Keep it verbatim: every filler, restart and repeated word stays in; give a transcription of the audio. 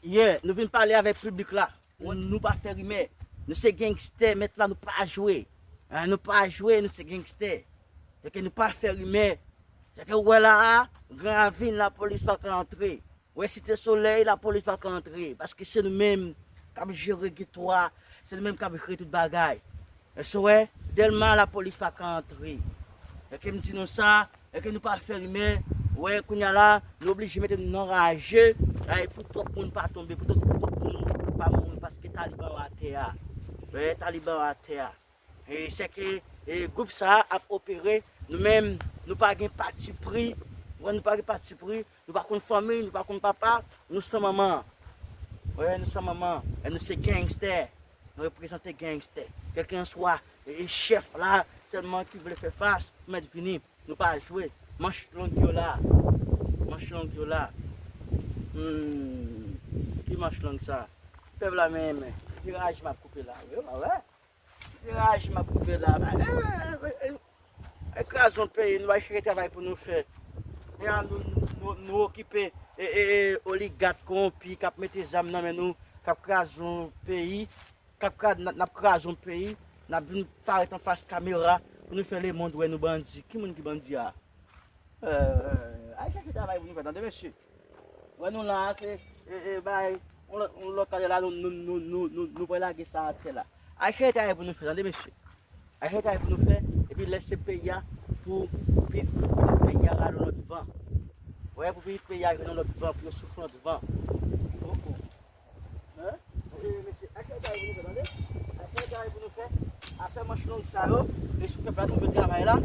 Yeah, nou vin pale avèk piblik la. Nou pa fè rimè. Nou se gangstè, mèt la, nou pa jwe. Hein, nou pa jwe, nou se gangstè. Fè ke nou pa fè rimè. Fè ke ou wè la a, Gran Ravin, lapolis pa ka antre. Ou wè Site Solèy, lapolis pa ka antre. Paske se nou menm k ap jere geto a. Se nou menm k ap jere tout bagay. Èske w wè? Dèlma, lapolis pa ka antre. Fè ke m di nou sa, fè ke nou pa fè rimè. Ou wè, kounye a la, nou oblije mete nou nan raje. Ay, pou twòp moun pa tonbe, pou twòp moun pa mouri, paske taliban yo atè a. Ou wè, taliban yo atè a. E se ke, e, gwoup sa a ap opere. Nou menm, nou pa gen patipri. Ou wè, nou pa gen patipri. Nou pa konn fanmi, nou pa konn papa. Nou san manman. Ou wè, nou san manman. E nou se gangstè. Nou reprezante gangstè. Kèlkenswa, e, e chèf la, sèlman ki vle fè fas, mèt vini. Nou pa jwe. Manch long yo la. Manch long yo la. Hmm. Ki manch long sa? Pèp la, men, men. Viraj m ap koupe la, wi, w wè. Viraj m ap koupe la. E, e, e, e, e, kraze yon peyi, nou bay chèche travay pou nou fè. E a nou, nou, nou okipe, e, e, e, oligak kowonpi k ap mete zam nan men nou, k ap kraze yon peyi, k ap kra-, n ap, n ap kraze yon peyi, n ap vin parèt anfas kamera pou nou fè lemonn wè nou bandi. Ki moun ki bandi a? Ay chèche travay pou nou fè, tande, mesye. Wè nou la, se, e, e, bay, yon lòt, yon lòt kade la, nou, nou, nou, nou, nou, nou pral lage sa atè la. Ay chèche travay pou nou fè, tande, mesye. Ay chèche travay pou nou fè, epi lèse peyi a pou, pou pi-, pou pitit peyi a rale yon lòt van. Wè, pou pitit peyi a jwenn yon lòt van, pou yo soufle yon lòt van. Poko. Hein? E, mesye, ay chèche travay pou nou fè, tande. Ay chèche travay pou nou fè. Afè manch long sa yo, e sou pèp la nou vle travay la.